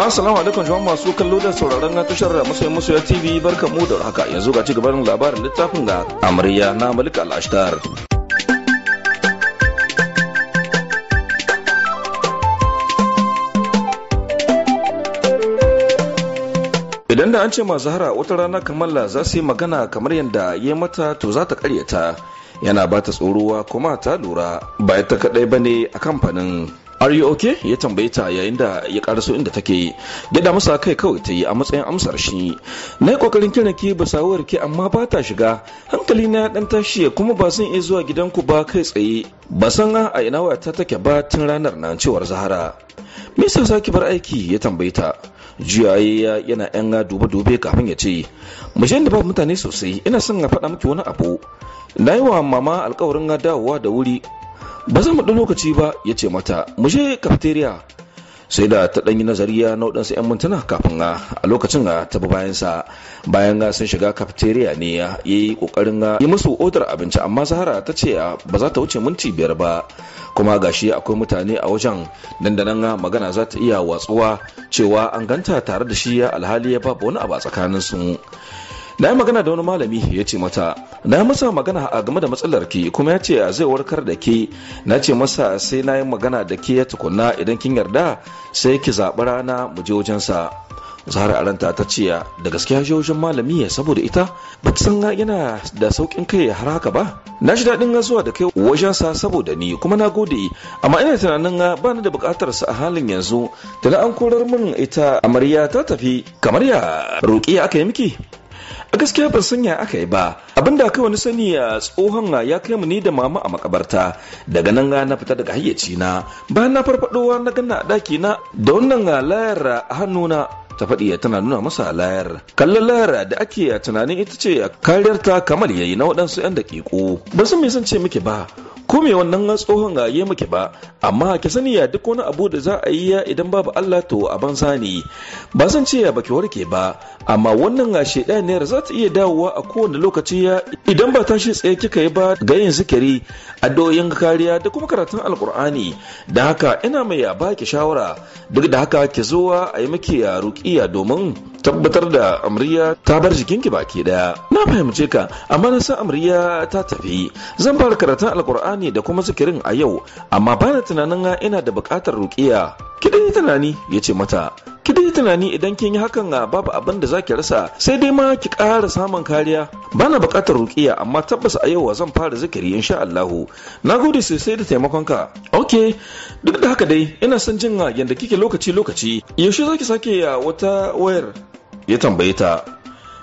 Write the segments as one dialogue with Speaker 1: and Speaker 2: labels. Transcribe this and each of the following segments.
Speaker 1: Assalamu alaikum jama'a masu kallo da sauraron tashar Masoyan Masoya TV, barkamu da haka. Yanzu ga cigaban labarin littafin ga Amarya na Malik Al-Ashtar. Idan da an ce ma Zahra wata rana Kamala za su yi magana kamar yadda ya mata, to za ta karyata. Yana ba ta tsorowa kuma ta lura ba ita kadai bane a kamfanin. "Are you okay?" ya tambaye ta yayin da ya karaso inda take. Gida masa kai kawai ta yi a matsayin amsar shi. "Na yi kokarin kiran ki bisa wayar ki amma ba ta shiga. Hankali na dan tashi kuma ba zan iya zuwa gidanku ba kai tsaye. Ba san a ina wayata take ba tun ranar nan," cewar Zahara. "Me yasa zaki bar aiki?" ya tambaye ta. Juyaye yana yan dube-dube kafin ya ce, "Mu da babu mutane sosai, ina son na faɗa miki wani abu. Na yi wa mama alkawarin dawowa da wuri. Ba zan ɗau lokaci ba," ya ce mata. "Mu je cafeteria." Sai da ta ɗanyi nazari na waɗansu 'yan mintuna kafin a lokacin ta bi bayansa. Bayan sun shiga cafeteria ne ya yi ƙoƙarin yi musu odar abinci, amma Zahara ta ce ba za ta wuce minti 5 ba, kuma gashi akwai mutane a wajen, dandanan magana za ta iya watsuwa cewa an ganta tare da shi, alhali ya babu wani abu a tsakaninsu. "Na yi magana da wani malami," ya ce mata. "Na yi masa magana a game da matsalar ki kuma ya ce zai warkar da ke. Na ce masa sai na yi magana da ke tukunna, idan kin yarda sai ki zaɓi rana mu je wajensa." Zahara a ranta ta ce da gaskiya je wajen malami ya saboda ita ba ta san yana da saukin kai har haka ba. "Na ji daɗin zuwa da kai wajensa saboda ni kuma na gode, amma ina tunanin ba ni da buƙatar sa a halin yanzu. Tana an korar min ita, amarya ta tafi." "Kamar ya roƙi aka yi miki?" "A gaskiya ban sanya aka yi ba. Abinda kai wani sani a tsohon ya kai mu ni da mama a makabarta. Daga nan na fita daga hayyaci na. Bayan na farfadowa na ganna a daki na da wannan layar a hannuna," ta faɗi tana nuna masa layar. Kallon layar da ake tunanin ita ce kariyar ta Kamal yayi na waɗansu 'yan daƙiƙu. "Ban san me zan ce miki ba ko me wannan tsohon ya miki ba, amma ki sani ya duk wani abu da za a yi idan babu Allah to a banza ne. Ba zan ce ya baki warke ba, amma wannan shedaniyar za ta iya dawowa a kowane lokaci ya idan ba tashi tsaye kika yi ba ga yin zikiri, addu'o'in kariya da kuma karatun Alkur'ani. Da haka ina mai ya baki shawara, duk da haka ki zo a yi miki ruqiya domin tabbatar da amriya ta bar jikinki baki daya." "Na fahimce ka, amma na san amriya ta tafi. Zan fara karatun Alkur'ani da kuma zikirin a yau, amma bana tunanin ina da bukatar ruqiya." "Ki dai tunani," ya ce mata. "Ki dai tunani, idan kin yi hakan babu abin da zaki rasa, sai dai ma ki ƙara samun kariya." "Bana buƙatar ruqiya, amma tabbas a yau zan fara zikiri insha Allahu. Na gode sosai da taimakonka." "Okay, duk da haka dai ina son jin yanda kike lokaci lokaci. Yaushe zaki sake wata wayar?" ya tambaye ta.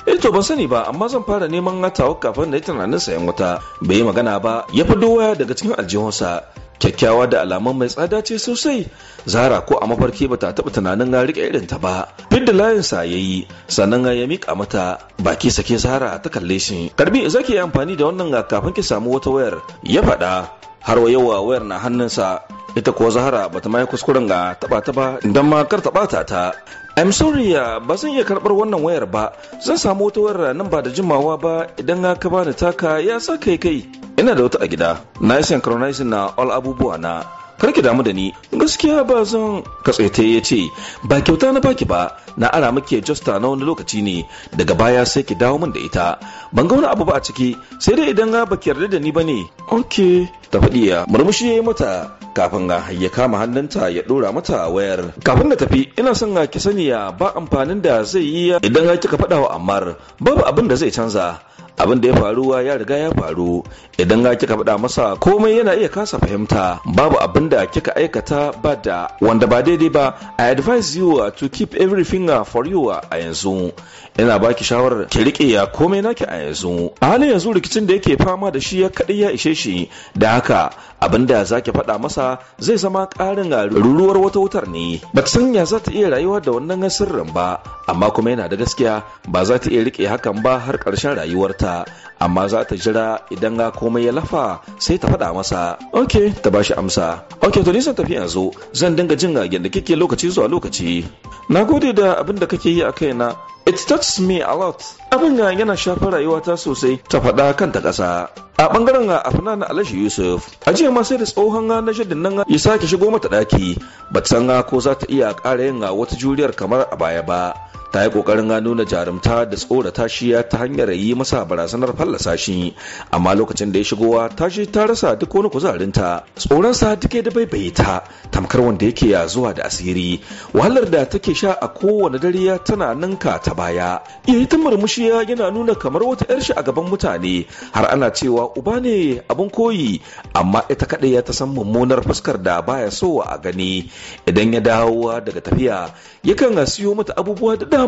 Speaker 1: "Eh to, ban sani ba, amma zan fara neman tawa kafin na yi tunanin sayan wata." Bai yi magana ba ya fido waya daga cikin aljihunsa, kyakkyawa da alamun mai tsada ce sosai. Zara ko a mafarki bata taɓa tunanin ya rike irin ta ba. Fidda layinsa ya yi sannan ya miƙa mata. Baki sake Zara ta kalle shi. "Karbi, zaki yi amfani da wannan kafin ki samu wata wayar," ya faɗa. Har wa yawa wayar na hannunsa. Ita kuwa Zahara bata ma yi kuskuren ga taba ta ba dan ma kar ta bata ta. "I'm sorry, ba zan iya karbar wannan wayar ba. Zan samu wata wayar nan ba da jimawa ba. Idan ka bani taka ya sa kai kai ina da wata a gida. Na yi synchronizing na all abubuwa na. Kar ki damu da ni, gaskiya ba zan katse ta." Ya ce, "Ba kyauta na baki ba, na ara muke justa na wani lokaci ne. Daga baya sai ki dawo min da ita. Ban ga wani abu ba a ciki, sai dai idan baki yarda da ni ba ne." "Okay," ta faɗi ya murmushi ya yi mata kafin ya kama hannunta ya dora mata wayar. "Kafin na tafi ina son ki sani ya ba amfanin da zai yi idan kika faɗa wa Ammar. Babu abin da zai canza. Abin da ya faru ya riga ya faru. Idan kika faɗa masa komai yana iya kasa fahimta. Babu abin da kika aikata ba da wanda ba daidai ba. I advise you to keep everything for you a yanzu. Ina baki shawarar ki rike ya komai naki a yanzu. A halin yanzu rikicin da yake fama da shi ya kaɗai ya ishe shi. Da haka abin da zaki faɗa masa zai zama ƙarin ruruwar wata wutar ne. Ba ta san ya za ta iya rayuwa da wannan sirrin ba, amma kuma yana da gaskiya, ba za ta iya rike hakan ba har ƙarshen rayuwarta, amma za ta jira idan ga komai ya lafa sai ta faɗa masa. "Ok," ta bashi amsa. "Ok, to nisan tafi yanzu. Zan dinga jin yadda kike lokaci zuwa lokaci. Na gode da abin da kake yi a kaina. It touches me a lot. Abin yana shafar rayuwata sosai," ta faɗa kanta ƙasa. A bangaren Afnan Alhaji Yusuf, a jiya ma sai da tsohon na shaddin nan ya sake shigo mata daki. Ba san ko za ta iya ƙara yin wata juriyar kamar a baya ba. Ta yi kokarin nuna jarumta da tsorata shi ta hanyar yi masa barazanar fallasa shi, amma lokacin da ya shigowa ta shi ta rasa duk wani kuzarinta. Tsoronsa duk da baibaye ta, tamkar wanda yake ya zuwa da asiri. Wahalar da take sha a kowane dare tana ninka ta baya. Yayi ta murmushi yana nuna kamar wata yar shi a gaban mutane, har ana cewa uba ne abun koyi, amma ita kadai ya ta san mummunar fuskar da baya so a gani. Idan ya dawo daga tafiya yakan siyo mata abubuwa da dama.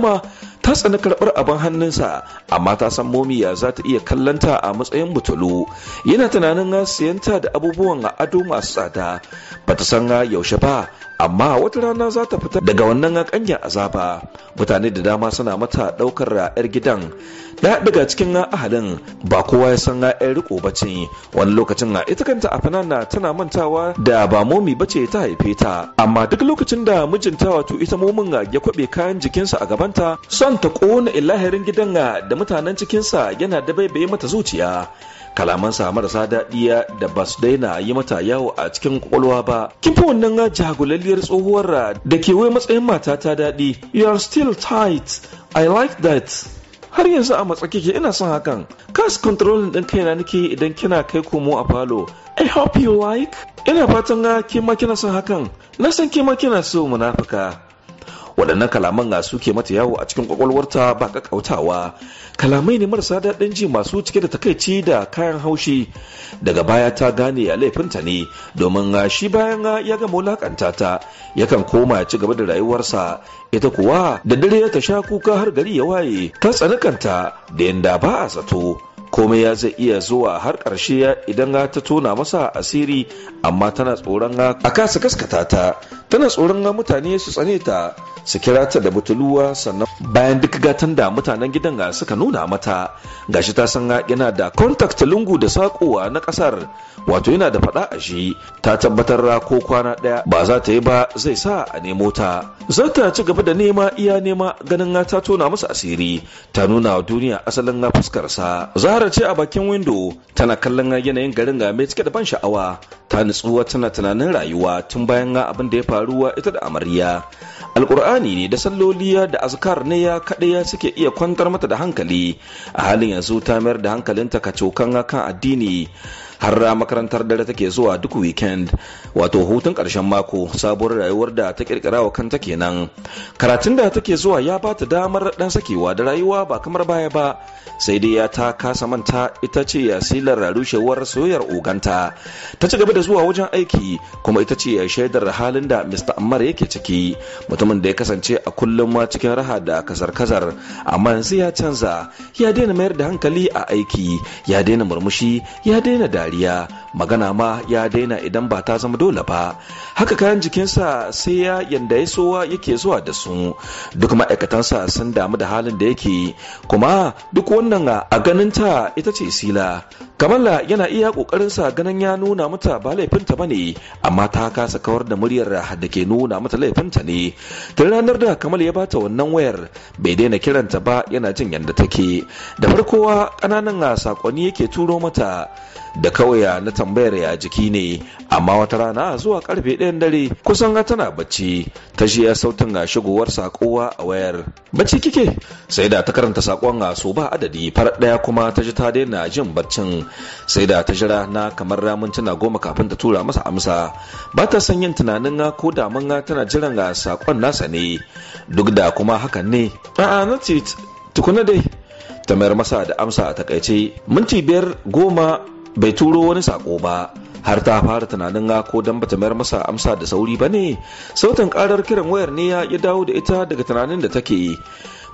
Speaker 1: Ta tsani karɓar abin hannunsa, amma ta san momiya za ta iya kallonta a matsayin butulu. Yana tunanin siyanta da abubuwan ado masu tsada. Bata san yaushe ba, amma wata rana za ta fita daga wannan kanyan azaba. Mutane da dama suna mata ɗaukar 'yar gidan ɗaya daga cikin ahalin. Ba kowa ya san 'yar riko ba ce. Wani lokacin ita kanta Afnan tana mantawa da ba momi ba ce ta haife ta, amma duk lokacin da mijinta wato ita momin ya kwabe kayan jikinsa a gabanta, son ta kona ilahirin gidan da mutanen cikinsa yana da baibaye mata zuciya. Kalamansa marasa daɗi da ba su daina yi mata yawo a cikin kwakwalwa ba. Kin fi wannan jagulalliyar tsohuwar da ke wai matsayin mata ta daɗi. You are still tight, I like that. Har yanzu a matsa kike, ina son hakan. Kas controlling ɗin kaina nake idan kina kai komo a falo. I hope you like. Ina fatan ke ma kina son hakan. Na san ke ma kina so, munafuka. Waɗannan kalaman ga suke mata yawo a cikin kwakwalwarta ba ƙaƙƙautawa. Kalamai ne marasa daɗin ji, masu cike da takaici da kayan haushi. Daga baya ta gane a laifinta ne, domin shi bayan ya gama wulakanta ta yakan koma ya ci gaba da rayuwarsa, ita kuwa da dare ta sha kuka har gari ya waye. Ta tsani kanta da yanda ba a zato. Komai ya zai iya zuwa har ƙarshe idan ta tona masa asiri, amma tana tsoron a kasa gaskata ta, tana tsoron mutane su tsane ta, su kira ta da butuluwa. Sannan bayan duk gatan da mutanen gidan suka nuna mata, gashi ta san yana da contact lungu da sakowa na kasar, wato yana da fada a shi. Ta tabbatar ko kwana daya ba za ta yi ba zai sa a nemo ta. Za ta ci gaba da nema iya nema ganin ta tona masa asiri, ta nuna wa duniya asalin fuskarsa. Zahra ce a bakin window tana kallon yanayin garin ga mai cike da ban sha'awa. Ta nutsuwa tana tunanin rayuwa tun bayan abin da ya faruwa ita da amarya. Alkur'ani ne da salloliya da azkar ne ya kaɗai suke iya kwantar mata da hankali. A halin yanzu ta mayar da hankalinta kacokan kan addini. Har makarantar dare take zuwa duk weekend, wato hutun ƙarshen mako. Sabuwar rayuwar da ta kirkira wa kanta kenan. Karatun da take zuwa ya ba ta damar dan sakewa da rayuwa ba kamar baya ba. Sai dai ya ta kasa manta ita ce ya silar rushewar soyayyar oganta. Ta ci gaba da zuwa wajen aiki, kuma ita ce ya shaidar halin da Mr. Ammar yake ciki, mutumin da ya kasance a kullum ma cikin raha da kazar-kazar, amma yanzu ya canza. Ya daina mayar da hankali a aiki, ya daina murmushi, ya daina dariya, magana ma ya daina idan ba ta zama dole ba. Haka kayan jikinsa sai ya yanda ya sowa yake zuwa da su. Duk ma'aikatansa sun damu da halin da yake, kuma duk wannan a ganinta ita ce sila. Kamala yana iya kokarinsa ganin ya nuna mata ba laifinta bane, amma ta kasa kawar da muryar da ke nuna mata laifinta ne. Tun ranar da Kamal ya bata wannan wayar bai daina kiranta ba, yana jin yadda take. Da farkowa ƙananan sakonni yake turo mata da kawai na tambayar ya jiki ne, amma wata rana zuwa karfe 1 dare kusan tana bacci ta shi sautin ga shigowar sakowa a wayar. Bacci kike? Sai da ta karanta sakon a so ba adadi farar daya kuma ta ji ta daina jin baccin. Sai da ta jira na kamar mintuna 10 kafin ta tura masa amsa. Ba ta son yin tunanin ko damun tana jiran ga sakon nasa ne, duk da kuma hakan ne. A'a, na ce tukuna dai. Ta mayar masa da amsa a takaice. Minti 5, 10 bai turo wani sako ba, har ta fara tunanin ko dan bata mayar masa amsa da sauri ba ne. Sautin karar kiran wayar ne ya dawo da ita daga tunanin da take.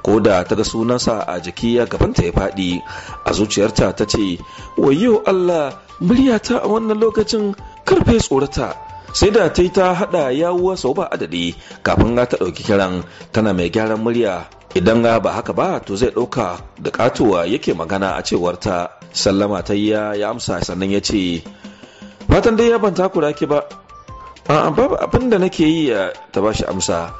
Speaker 1: Ko da ta ga sunansa a jiki ya gabanta ya faɗi. A zuciyarta ta ce, "Wayo Allah, muryata a wannan lokacin, karfe tsorata." Sai da ta yi ta haɗa yawuwa sau ba adadi kafin ta ɗauki kiran, tana mai gyaran murya, idan ba haka ba to zai ɗauka da katuwa yake magana a cewarta. Sallama ta yi, ya amsa, sannan ya ce, "Fatan dai ya ban takura ki ba?" "A'a, babu abin da nake yi," ta bashi amsa.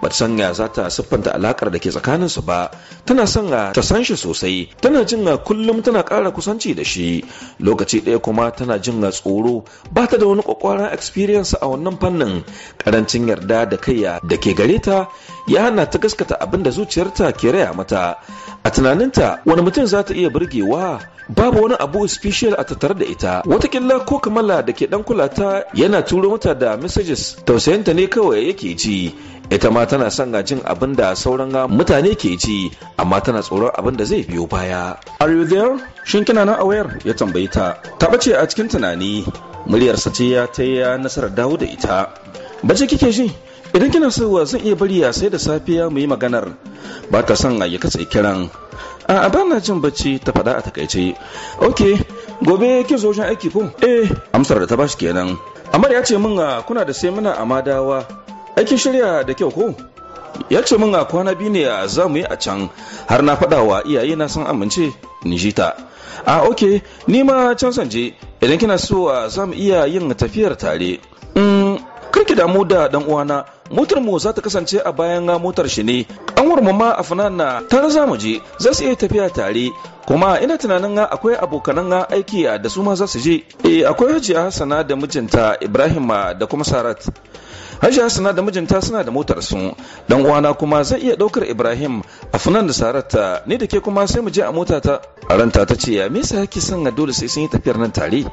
Speaker 1: Ba ta san ya za ta siffanta alakar da ke tsakaninsu ba. Tana son ta san shi sosai, tana jin kullum tana ƙara kusanci da shi. Lokaci ɗaya kuma tana jin tsoro, ba ta da wani ƙwaƙwaran experience a wannan fannin. Ƙarancin yarda da kai da ke gare ta ya hana ta gaskata abin da zuciyarta ke raya mata. A tunaninta wani mutum za ta iya burgewa? Babu wani abu special a tattare da ita. Watakila ko Kamala da ke dan kula ta yana turo mata da messages, tausayinta ne kawai yake ji. Ita ma tana son jin abin da sauran mutane ke ji, amma tana tsoron abin da zai biyo baya. "Are you there? Shin kina nan a wayar?" ya tambayi ta. Ta bace a cikin tunani. Muryarsa ce ya ta yi nasarar dawo da ita. "Bace kike ji? Idan kina so, zan iya bari ya sai da safiya mu yi maganar." Ba ta son ya katse kiran. "A, ba na jin bacci," ta faɗa a takaice. "Ok, gobe kin zo wajen aiki ko?" "Eh." Amsar da ta bashi kenan. "Amar ya ce min kuna da seminar a Madawa. Aikin shirya da kyau ko? Ya ce min a kwana 2 ne za mu yi a can, har na faɗa wa iyaye na sun amince," ni ji ta. "A, ok, ni ma can zan je. Idan kina so, za mu iya yin tafiyar tare. Kar ki damu da dan uwana, motar mu za ta kasance a bayan motar shi ne. Kanwar mu ma a na tare za mu je, za su iya tafiya tare. Kuma ina tunanin akwai abokanan aiki da su ma za su je." "Eh, akwai Hajiya Hassana da mijinta Ibrahim da kuma Sarat. Hajiya Hassana da mijinta suna da motar su. Dan uwana kuma zai iya daukar Ibrahim, Afnan da Sarat. Ni da ke kuma sai mu je a mota ta." A ranta ta ce, "Me yasa yake son dole sai sun yi tafiyar nan tare?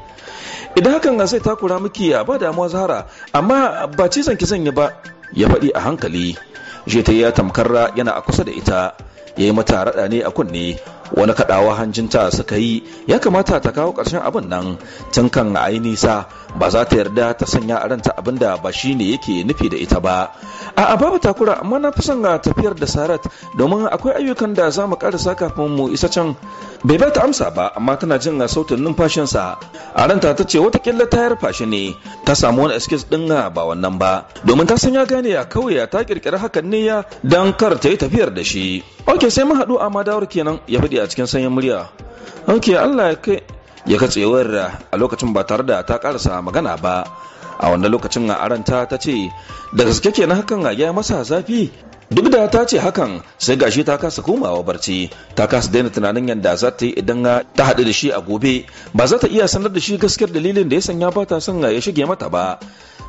Speaker 1: Idan hakan zai takura miki, ba damuwa Zahara, amma ba cizon ki zan yi ba," ya faɗi a hankali. Je ta ya tamkar yana a kusa da ita. Ya yi mata raɗa ne a kunne. Wani kaɗawa hanjinta suka yi. Ya kamata ta kawo ƙarshen abin nan tun kan a yi nisa. Ba za ta yarda ta sanya a ranta abin da ba shi ne yake nufi da ita ba. "A'a, babu takura, amma na fi son ga tafiyar da Sarat domin akwai ayyukan da za mu karasa kafin mu isa can." Bai ba ta amsa ba, amma tana jin sautin numfashinsa. A ranta ta ce watakila tayar fashi ne ta samu wani excuse din ba wannan ba, domin ta san ya gane ya kawai ta kirkiri hakan ne ya dan kar ta yi tafiyar da shi. "Ok, sai mun haɗu a Madawar kenan," ya faɗi a cikin sanyin murya. "Ok, Allah ya kai." Ya katse wayar a lokacin ba tare da ta karasa magana ba. A wannan lokacin a aranta ta ce da gaske kenan hakan ya masa zafi. Duk da ta ce hakan, sai gashi ta kasa komawa barci, ta kasa daina tunanin yadda za ta yi idan ta haɗu da shi a gobe. Ba za ta iya sanar da shi gaskiyar dalilin da ya sanya ba ta son ya shige mata ba.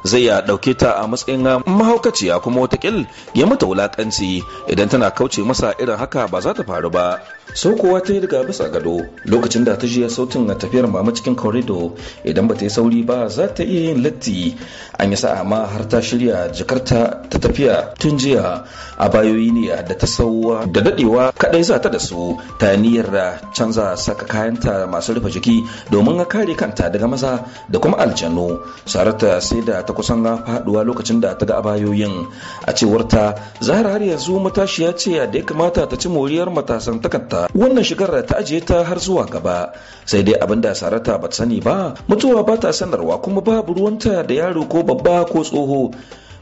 Speaker 1: Zai ya ɗauke ta a matsayin mahaukaciya, kuma watakil ya mata wulakanci. Idan tana kauce masa, irin haka ba za ta faru ba. Saukowa ta yi daga bisa gado lokacin da ta jiya sautin tafiyar mama cikin corridor. Idan ba ta yi sauri ba, za ta iya yin latti. An yi sa'a ma har ta shirya jakarta ta tafiya tun jiya. A bayoyi ne da ta sauwa da dadewa kadai za ta da su. Ta niyyar da canza saka kayanta masu rufe jiki domin kare kanta daga maza da kuma aljanu. Sarata sai da ta kusan faduwa lokacin da ta ga abayoyin. A cewar ta, Zahra har yanzu matashiya ce da ya kamata ta ci moriyar matasan takanta. Wannan shigar ta ajiye ta har zuwa gaba. Sai dai abin da Sarata ba ta sani ba, mutuwa ba ta sanarwa, kuma babu ruwanta da yaro ko babba ko tsoho.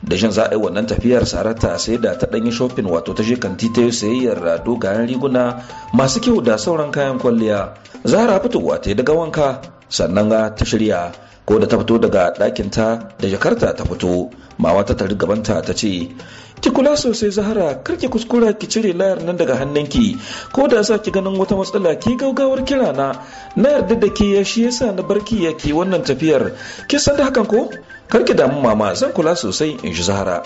Speaker 1: Da shan za a yi wannan tafiyar, Sarata sai da ta ɗanyi shopping, wato ta je kanti ta yi sayayyar dogayen riguna masu kyau da sauran kayan kwalliya. Zahra fitowa ta yi daga wanka, sannan ta shirya. Ko da ta fito daga ɗakinta, da jakarta ta fito. Mama ta tari gabanta ta ce, "Ki kula sosai Zahara, kar ki kuskura ki cire layar nan daga hannunki. Ko da za ki ganin wata matsala, ki gaugawar kira na. Na yarda da ke, shi yasa na barki ya ki wannan tafiyar. Ki san da hakan ko?" "Kar ki damu mama, zan kula sosai," in ji Zahara.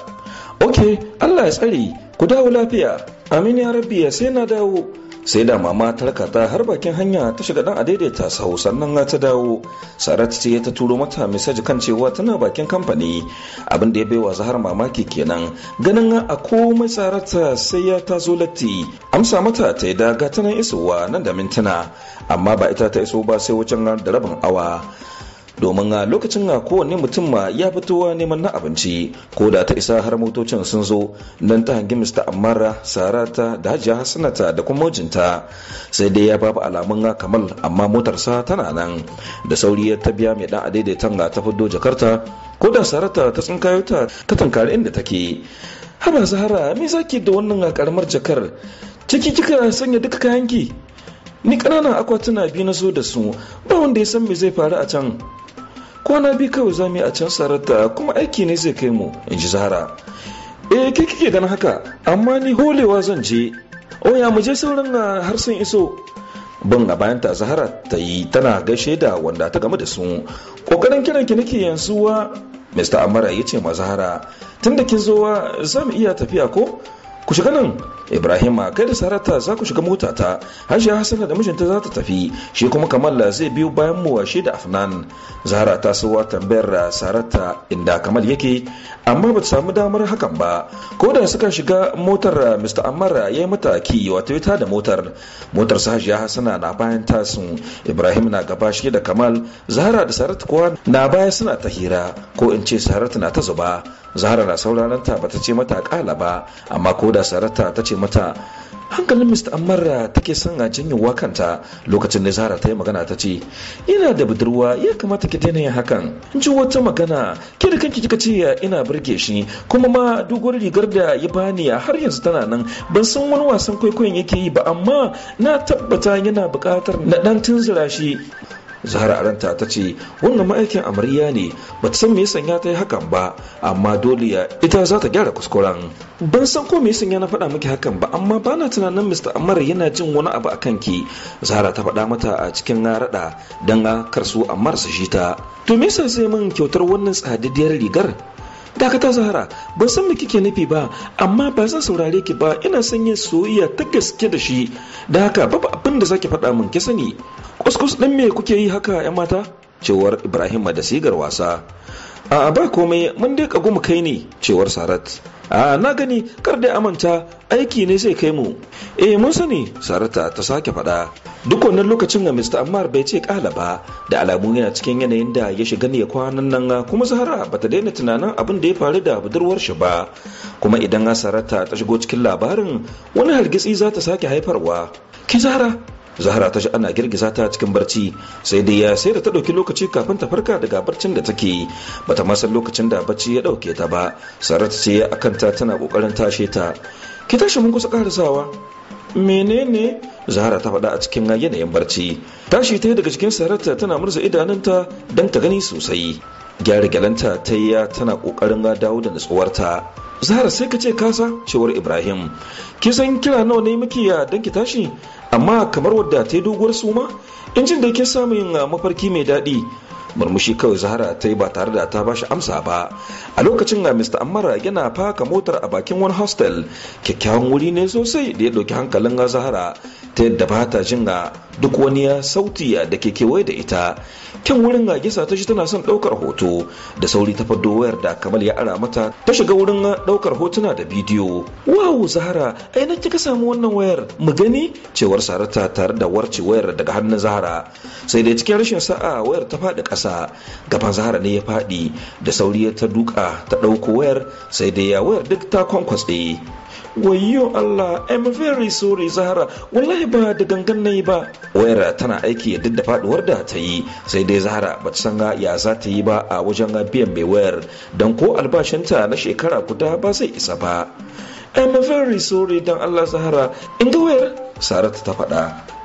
Speaker 1: "Ok, Allah ya tsare, ku dawo lafiya." "Amin ya rabbi, sai na dawo." Sai da mama ta raka ta har bakin hanya ta shiga dan adaidaita sahu, sannan ta dawo. Sarat ce ta turo mata message kan cewa tana bakin kamfani. Abin da ya baiwa Zahar mamaki kenan, ganin a komai Sarata sai ya tazo latti. Amsa mata ta yi da gatanan isowa nan da mintuna, amma ba ita ta iso ba sai wucin da rabin awa, domin a lokacin a kowanne mutum ma ya fitowa neman na abinci. Ko da ta isa, har motocin sun zo nan. Ta hangi Mr. Ammara, Sarata da Hajiya Hassanata da kuma mijinta. Sai dai ya babu alamun Kamal, amma motarsa tana nan. Da sauri ya ta biya mai dan adaidaitan ta fiddo jakarta. Ko da Sarata ta tsinkayo ta, ta tunkari inda take. "Haba Zahara, me zaki da wannan karamar jakar? Ciki kika sanya duka kayanki? Ni ƙananan akwatuna biyu na zo da su, ba wanda ya san me zai faru a can." "Kwana 2 kawai za mu yi a can Sarata, kuma aiki ne zai kai mu," in ji Zahara. Eh, ke kike ganin haka, amma ni holewa zan je. Oya, mu je, sauran har sun iso. Bin a bayan ta Zahara ta yi, tana gaishe da wanda ta game da su. Kokarin kiran ki nake yanzu wa, Mr. Amara ya ce ma Zahara. Tunda kin zo wa, za mu iya tafiya ko? Ku shiga nan, Ibrahima, kai da Sarata za ku shiga mota ta. Hajiya Hassana da mijinta za ta tafi, shi kuma Kamal zai biyo bayan mu shi da Afnan. Zahara ta sowa tambayar Sarata inda Kamal yake, amma ba ta samu damar hakan ba. Ko da suka shiga motar, Mr. Ammar ya yi mata ki, wato ya da motar. Motar su Hajiya Hassana na bayan tasu, Ibrahim na gaba shi da Kamal. Zahara da Sarata kuwa na baya suna ta hira, ko in ce Sarata na ta zuba. Zahara na sauraron ta, bata ce mata kala ba, amma ko da Sarata ta ce mata hankalin Mr. Ammar take son a janyowa kanta, lokacin da Zahara ta yi magana ta ce, "Ina da budurwa, ya kamata ki daina yin hakan." In ji wata magana, ke da kanki kika ce ina burge shi, kuma ma doguwar rigar da ya bani har yanzu tana nan. Ban san wani wasan kwaikwayon yake yi ba, amma na tabbata yana buƙatar na dan tunzura shi. Zahara a ranta ta ce wannan ma'aikin amarya ne. Ba ta san me sanya ta yi hakan ba, amma dole ya ita za ta gyara kuskuren. Ban san ko me sanya na faɗa miki hakan ba, amma bana tunanin Mr. Ammar yana jin wani abu akan ki, Zahara ta faɗa mata a cikin raɗa don kar su Ammar su shi ta. To me yasa sai min kyautar wannan tsadaddiyar rigar? Dakata Zahara, ban san me kike nufi ba, amma ba zan saurare ki ba. Ina son yin soyayya ta gaske da shi, da haka babu abin da zaki faɗa min. Ki sani kuskus ɗin me kuke yi haka, yan mata? Cewar Ibrahim da sigar wasa. A ba komai, mun dai kagu mu kai ne, cewar Sarat. A na gani, kar dai amanta aiki ne zai kai mu. Eh, mun sani, Sarata ta sake faɗa. Duk wannan lokacin ga Mr. Ammar bai ce kala ba, da alamu yana cikin yanayin da ya shiga ne kwanan nan. Kuma Zahara bata daina tunanin abin da ya faru da budurwar shi ba, kuma idan Sarata ta shigo cikin labarin, wani hargitsi za ta sake haifarwa. Ki Zahara! Zahara ta ji ana girgiza ta cikin barci, sai dai ya sai da ta ɗauki lokaci kafin ta farka daga barcin da take. Bata ma san lokacin da bacci ya ɗauke ta ba. Saratu ce akan ta tana ƙoƙarin tashe ta. Ki tashi, mun kusa ƙarasawa. Menene? Zahara ta faɗa a cikin yanayin barci. Tashi ta yi daga cikin Saratu tana murza idanunta don ta gani sosai. Gyara gyalanta ta yi tana ƙoƙarin dawo da nutsuwarta. Zahara, sai ka ce kasa, cewar Ibrahim. Ki san kira nawa ne miki ya don ki tashi, amma kamar wadda ta yi doguwar suma. In jin da ke samun mafarki mai daɗi. Murmushi kawai Zahara ta yi ba tare da ta bashi amsa ba. A lokacin ga Mr. Ammara yana faka motar a bakin wani hostel. Kyakkyawan wuri ne sosai da ya ɗauki hankalin Zahara ta yadda ba ta jin ga duk wani ya sauti da ke kewaye da ita. Kyan wurin ga gisa ta shi tana son ɗaukar hoto. Da sauri ta faddo wayar da Kamal ya ara mata, ta shiga wurin ɗaukar hotuna da bidiyo. Wow Zahara, ai na kika samu wannan wayar? Mu gani, cewar Sarata tare da warce wayar daga hannun Zahara. Sai dai cikin rashin sa'a wayar ta faɗi ƙasa. Gaban Zahara ne ya faɗi. Da sauri ta duka ta ɗauko wayar, sai dai ya wayar duk ta kwankwatse. Wayyo Allah, I'm very sorry Zahara, wallahi ba da gangan nayi ba. Wayar tana aiki duk da faduwar da ta yi, sai dai Zahara ba ta san ya za ta yi ba a wajen biyan mai wayar, don ko albashinta na shekara guda ba zai isa ba. I'm very sorry, dan Allah Zahara, in ga wayar, Saratu ta faɗa.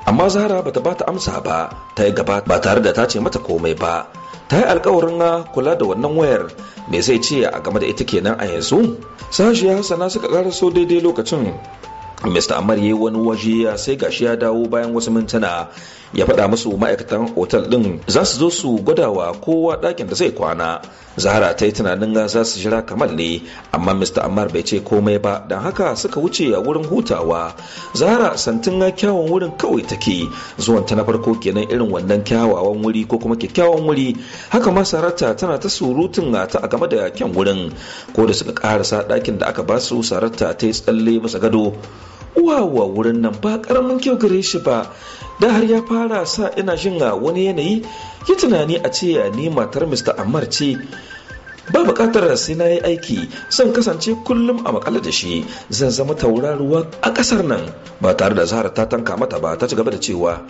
Speaker 1: Amma Zahara bata bata amsa ba, ta yi gaba ba tare da ta ce mata komai ba. Ta yi alkawarin kula da wannan wayar. Me zai ce a game da ita kenan a yanzu? Sashi Hassana suka karaso daidai lokacin. Mr. Ammar ya yi wani waje, sai gashi ya dawo bayan wasu mintuna. Ya faɗa musu ma'aikatan otal ɗin za su zo su gwada wa kowa ɗakin da zai kwana. Zahara ta yi tunanin za su jira Kamal ne, amma Mr. Ammar bai ce komai ba, don haka suka wuce a wurin hutawa. Zahara santin kyawun wurin kawai take. Zuwan ta na farko kenan irin wannan kyawawan wuri ko kuma kyakkyawan wuri. Haka ma Sarata tana ta surutun ta a game da kyan wurin. Ko da suka karasa ɗakin da aka basu, Sarata ta yi tsalle masa gado. Wawa, wurin nan ba karamin kyau gare shi ba, da har ya fara sa ina jin a wani yanayi. Yi tunani a ce ni matar Mr. Ammar ce, ba bukatar sai na yi aiki, zan kasance kullum a makale da shi, zan zama tauraruwa a kasar nan. Ba tare da Zahara ta tanka mata ba, ta ci gaba da cewa,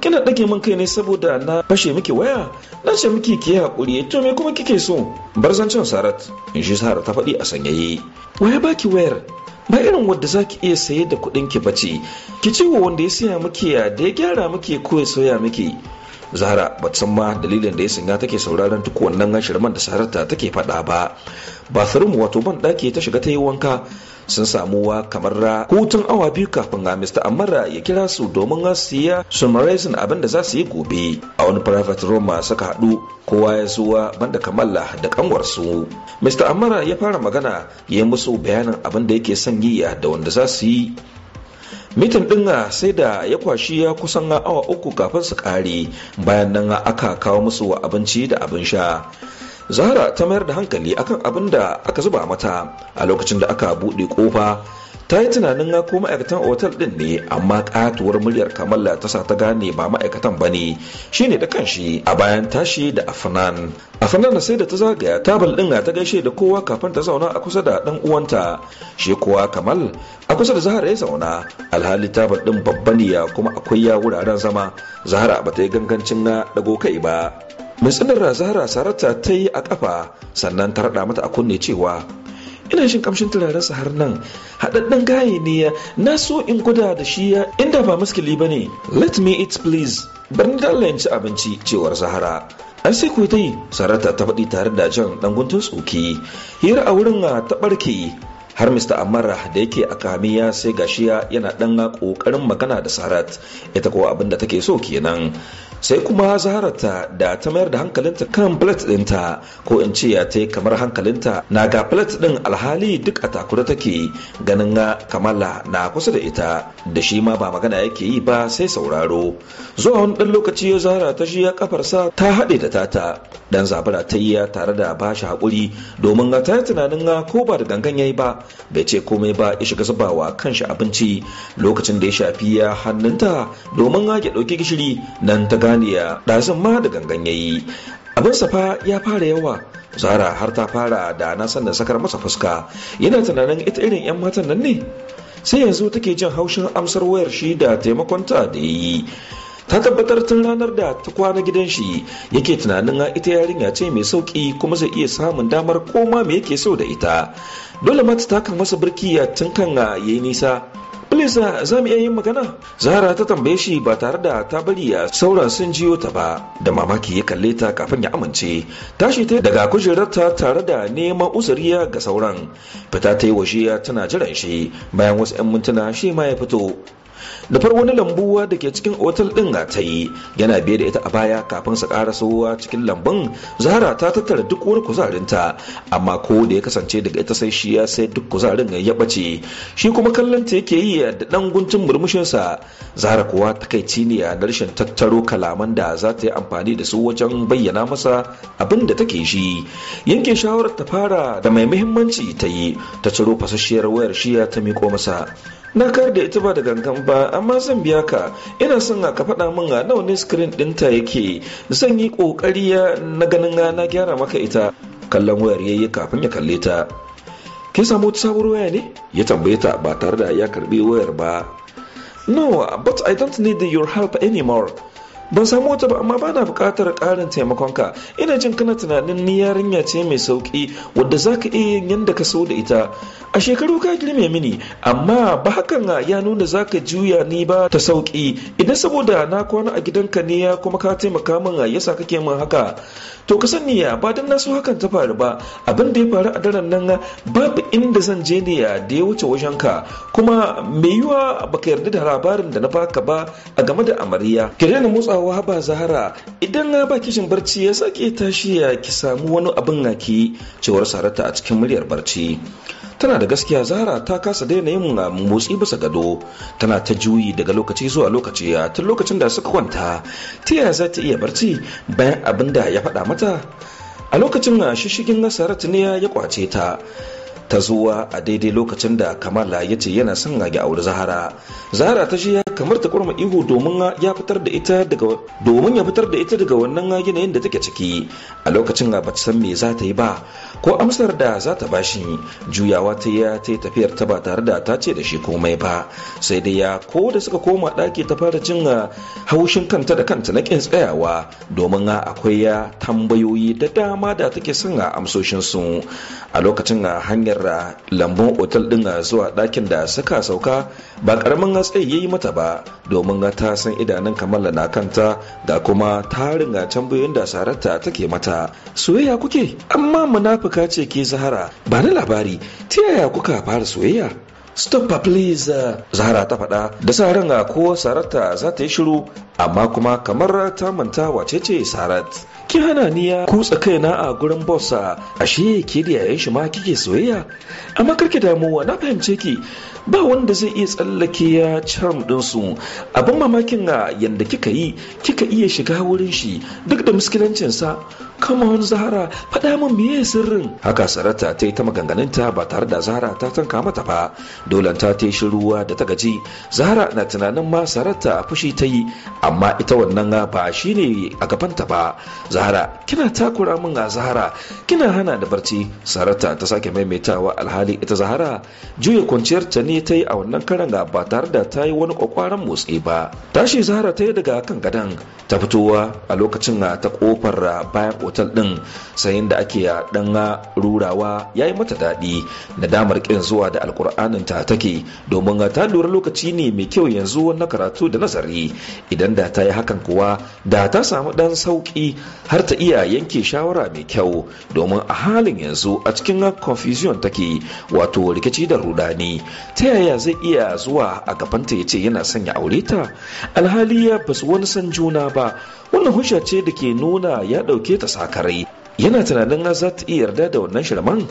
Speaker 1: kina ɗage min kai ne saboda na fashe miki waya. Na ce miki ki yi haƙuri, to me kuma kike so? Bar zancen Sarat, in shi Zahara ta faɗi a sanyaye. Waya baki wayar? Ba irin wadda za ki iya saye da kuɗin ki bace. Ki ce wa wanda ya siya miki da ya gyara miki ko ya soya miki. Zahra ba san ma dalilin da ya sanya take sauraron duk wannan shirman da Sarata take faɗa ba. Bathroom wato ban ɗaki ta shiga ta yi wanka. Sun samu wa kamar hutun awa 2 kafin ga Mr. Amara ya kira su domin siya summarizing abin da za su yi gobe. A wani private room suka haɗu, kowa ya zuwa banda Kamala da kanwarsu. Mr. Amara ya fara magana, ya yi musu bayanin abin da yake son yi da wanda za su yi. Mitin ɗin sai da ya kwashi ya kusan awa 3 kafin su ƙare. Bayan nan aka kawo musu abinci da abin sha. Zahra ta mayar da hankali akan abin da aka zuba mata. A lokacin da aka buɗe ƙofa, ta yi tunanin ko ma'aikatan otal ɗin ne, amma katuwar muryar Kamala ta sa ta gane ba ma'aikatan ba ne, shi ne da kanshi a bayan tashi da Afnan. Afnan sai da ta zagaya tabal ɗin ta gaishe da kowa kafin ta zauna a kusa da ɗan uwanta. Shi kuwa Kamal a kusa da Zahra ya zauna, alhali tabal ɗin babba ne ya kuma akwai ya wuraren zama. Zahra ba ta yi gangancin na ɗago kai ba. Mitsinar Zahra Sarata ta yi a kafa, sannan ta raɗa mata a kunne cewa ina shin kamshin turaren sa har nan, haɗaɗɗen gaye ne, na so in gwada da shi inda ba muskili ba ne. Let me eat please, bari da Allah in ci abinci, cewar Zahra. An sai ku ta yi, Sarata ta faɗi tare da jan ɗan guntun tsoki. Hira a wurin ta ɓarke har Mr. Amara da yake a kamiya sai gashiya yana ɗan ƙoƙarin magana da Sarat, ita kuwa abin da take so kenan. Sai kuma Zaharata da ta mayar da hankalinta kan plate ɗinta, ko in ce ya ta kamar hankalinta na ga plate ɗin, alhali duk a takura take ganin Kamala na kusa da ita, da shi ma ba magana yake yi ba sai sauraro. Zuwa wani ɗan lokaci ya Zahra ta shi ya kafarsa ta haɗe da tata. Dan zabura ta yi tare da ba shi haƙuri domin ta yi tunanin ko ba da gangan yayi ba. Bai ce komai ba, ya shiga zubawa kanshi abinci. Lokacin da ya shafi ya hannunta domin ya ɗauki gishiri, nan ta ganiya ɗazun ma da gangan yayi. Abin safa ya fara yawa. Zahra har ta fara da na san da sakar masa fuska, yana tunanin ita irin 'yan matan nan ne. Sai yanzu take jin haushin amsar wayar shi da taimakonta da yayi. Ta tabbatar tun ranar da ta kwana gidan shi yake tunanin ita yarinya ce mai sauki kuma zai iya samun damar koma me yake so da ita. Dole ma ta taka masa birki tun kan yayi nisa. Please, za mu iya yin magana? Zahra ta tambaye shi ba tare da ta bari ya sauran sun jiyo ta ba. Da mamaki ya kalle ta kafin ya amince. Tashi ta daga kujerarta tare da neman uzuriya ga sauran. Fita ta yi waje tana jiran shi. Bayan wasu 'yan mintuna shi ma ya fito. Nufar wani lambuwa da ke cikin otal ɗin ta yi, yana biye da ita a baya kafin su ƙarasowa cikin lambun. Zahra ta tattara duk wani kuzarinta, amma ko da ya kasance daga ita sai shi ya sai duk kuzarin ya ɓace. Shi kuma kallon ta yake yi da ɗan guntun murmushinsa. Zahra kuwa takaici ne a rashin tattaro kalaman da za ta yi amfani da su wajen bayyana masa abin da take shi. Yanke shawarar ta fara da mai muhimmanci ta yi, ta ciro fasasshiyar wayar shiya ta miƙo masa. Na kar da ita ba da gangan ba, amma zan biya ka. Ina son ka faɗa min nawa ne screen ɗinta yake. Zan yi ƙoƙari na ganin na gyara maka ita. Kallon wayar yayi kafin ya kalle ta. Kin samu wata sabuwar waya ne? Ya tambaye ta ba tare da ya karbi wayar ba. No, but I don't need your help anymore. Ban samu wata ba, amma bana buƙatar ƙarin taimakonka. Ina jin kana tunanin ni yarinya ce mai sauƙi wadda za ka iya yin yadda ka so da ita. A shekaru ka girme mini, amma ba hakan ya nuna za ka juya ni ba ta sauƙi. Idan saboda na kwana a gidanka ne ya kuma ka taimaka min yasa kake min haka, to ka sani ya ba dan na so hakan ta faru ba. Abin da ya faru a daren nan, babu inda zan je ne ya da ya wuce wajenka. Kuma mai yiwa baka yarda da labarin da na baka ba a game da amarya. Ki daina motsawa ba Zahara, idan na ba kishin barci ya sake tashi ya ki samu wani abin ki, cewar Sarata a cikin muryar barci. Tana da gaskiya, Zahra ta kasa daina yin motsi bisa gado, tana ta juyi daga lokaci zuwa lokaci tun lokacin da suka kwanta. Ta yaya za ta iya barci bayan abin da ya faɗa mata? A lokacin shishigin Saratu ne ya kwace ta. Ta zuwa a daidai lokacin da Kamala ya ce yana son ya auri Zahara. Zahara ta ji kamar ta kurma ihu domin ya fitar da ita daga domin ya fitar da ita daga wannan yanayin da take ciki. A lokacin ba ta san me za ta yi ba ko amsar da za ta bashi. Juyawa ta ya ta yi tafiyar ta ba tare da ta ce da shi komai ba. Sai dai ya ko da suka koma ɗaki ta fara jin haushin kanta da kanta na kin tsayawa, domin akwai ya tambayoyi da dama da take son amsoshin su. A lokacin hanyar Tafiyar lambun otal din zuwa ɗakin da suka sauka ba karamin hatsayi yayi mata ba, domin ta san idanun Kamala na kanta ga kuma tarin tambayoyin da Sarata take mata. Soyayya kuke? Amma munafuka ce ke Zahara, ba ni labari, ta yaya kuka fara soyayya? Stop please, Zahara ta faɗa da sa ran ko Sarata za ta yi shiru, amma kuma kamar ta manta wace ce Sarat. Ki hana ni ya kutsa kaina a gurin bossa, ashe ke da yayan shi ma kike soyayya? Amma karki damu, na fahimce ki, ba wanda zai iya tsallake ya charm din su. Abin mamakin a yanda kika yi kika iya shiga wurin shi duk da muskilancin sa. Come on Zahara, faɗa min meye sirrin? Haka Sarata ta yi ta maganganunta ba tare da Zahara ta tanka mata ba. Dolan ta ta yi shiruwa da ta gaji. Zahara na tunanin ma Sarata fushi ta yi, amma ita wannan ba shi ne a gabanta ba. Zahara, kina takura min a Zahara, kina hana da barci. Sarata ta sake maimaitawa, alhali ita Zahara juya kwanciyar ta ne ta yi a wannan karan ba tare da ta yi wani kwakwaran motsi ba. Tashi Zahara ta yi daga kan gadon, ta fitowa a lokacin ta kofar bayan otal din, sayin da ake dan rurawa ya yi mata daɗi. Nadamar kin zuwa da alkur'anin ta take, domin ta lura lokaci ne mai kyau yanzu na karatu da nazari. Idan da ta yi hakan kuwa da ta samu dan sauki har ta iya yanke shawara mai kyau, domin a halin yanzu a cikin confusion take, wato rikici da rudani. Ta yaya zai iya zuwa a gabanta ya ce yana son ya aure ta, alhali ya basu wani san juna ba? Wannan hujja ce da ke nuna ya ɗauke ta sakarai. Yana tunanin za ta iya yarda da wannan shirman?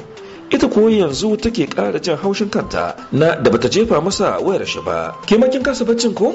Speaker 1: Ita ko yanzu take ƙara jin haushin kanta na da bata jefa masa wayar shi ba. Ke ma kin kasa baccin ko?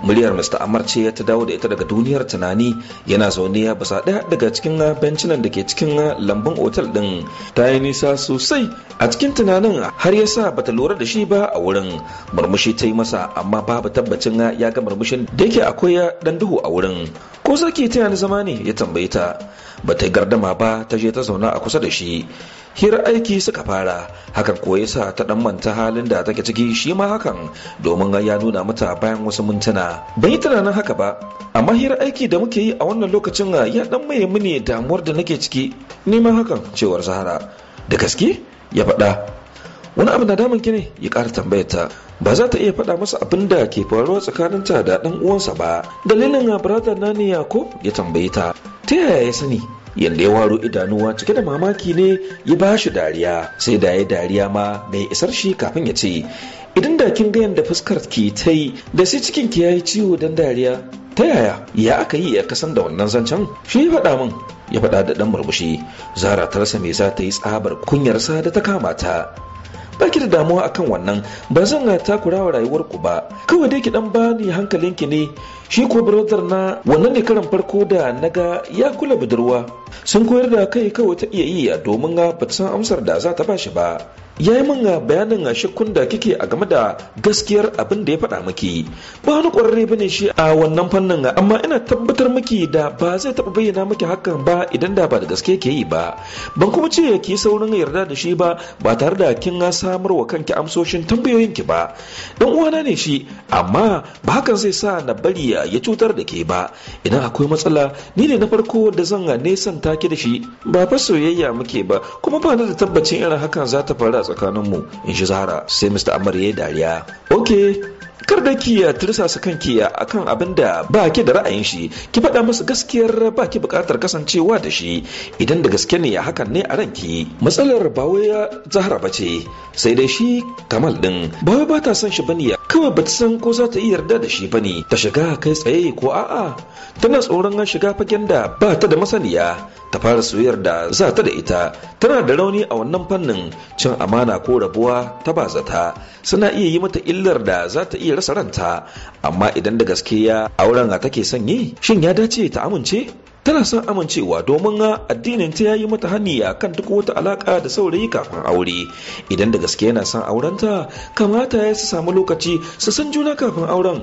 Speaker 1: Muryar Mr. Ammar ce ta dawo da ita daga duniyar tunani. Yana zaune ya bisa ɗaya daga cikin bencinan da ke cikin lambun otal ɗin. Ta yi nisa sosai a cikin tunanin har ya sa bata lura da shi ba a wurin. Murmushi ta yi masa, amma babu tabbacin ya ga murmushin da yake akwai ɗan duhu a wurin. Ko zaki taya ni zama ne? Ya tambaye ta. Bata yi gardama ba, ta je ta zauna a kusa da shi. Hira aiki suka fara, hakan ko yasa ta dan manta halin da take ciki, shi ma hakan, domin ya nuna mata bayan wasu mintuna. Ban yi tunanin haka ba, amma hira aiki da muke yi a wannan lokacin ya dan maye mini damuwar da nake ciki. Ni ma hakan, cewar Zahara. Da gaske? Ya faɗa. Wani abu na damun ki ne? Ya ƙara tambayar ta. Ba za ta iya faɗa masa abin da ke faruwa tsakaninta da ɗan uwansa ba. Dalilin brother na ne ko? Ya tambaye ta. Ta yaya ya sani? Yanda ya waro idanuwa cike da mamaki ne ya ba shi dariya, sai da ya dariya ma mai isar shi kafin ya ce, idan da kin ga yanda fuskar ki ta yi da sai cikin ki yayi ciwo dan dariya. Ta yaya ya aka yi ya kasan da wannan zancen? Shi ya faɗa min, ya faɗa da ɗan murmushi. Zara ta rasa me za ta yi, tsabar kunyarsa da ta kama ta. Ba ki da damuwa akan wannan, ba zan takura wa rayuwarku ba, kawai dai ki dan bani hankalinki ne. Shi ko brother na wannan ne karan farko da naga ya kula budurwa. Sun koyar da kai kawai ta iya yi, domin ba ta san amsar da za ta bashi ba. Ya yi min bayanin shakkun da kike a game da gaskiyar abin da ya faɗa miki. Ba wani ƙwararre bane shi a wannan fannin, amma ina tabbatar miki da ba zai taɓa bayyana miki hakan ba idan da ba da gaske ke yi ba. Ban kuma ce ki saurin yarda da shi ba ba tare da kin samar wa kanki amsoshin tambayoyinki ba. Dan uwana ne shi, amma ba hakan zai sa na bari ya cutar da ke ba. Idan akwai matsala, ni ne na farko da zan nesanta ki da shi. Ba fa soyayya muke ba, kuma ba ni da tabbacin irin hakan za ta faru tsakaninmu, in shi Zahara. Sai Mr. Ammar ya yi dariya. Ok, kar da ki ya tursasa kanki akan abin da ba ki da ra'ayin shi. Ki faɗa masa gaskiyar ba ki buƙatar kasancewa da shi idan da gaske ne hakan ne a ranki. Matsalar ba wai Zahara ba ce, sai dai shi Kamal din ba wai ba ta son shi bane, kawai ba ta san ko za ta iya yarda da shi bane ta shiga kai tsaye ko a'a. Tana tsoron shiga fagen da ba ta da masaniya, ta fara soyayyar da za ta da ita. Tana da rauni a wannan fannin. Cin amana ko rabuwa ta bazata suna iya yi mata illar da za ta iya rasa ranta. Amma idan da gaske ya auren a take son yi, shin ya dace ta amince? Tana son amincewa, domin addinin ta yayi mata hani akan duk wata alaka da saurayi kafin aure. Idan da gaske yana son aurenta, kamata ya su samu lokaci su san juna kafin auren.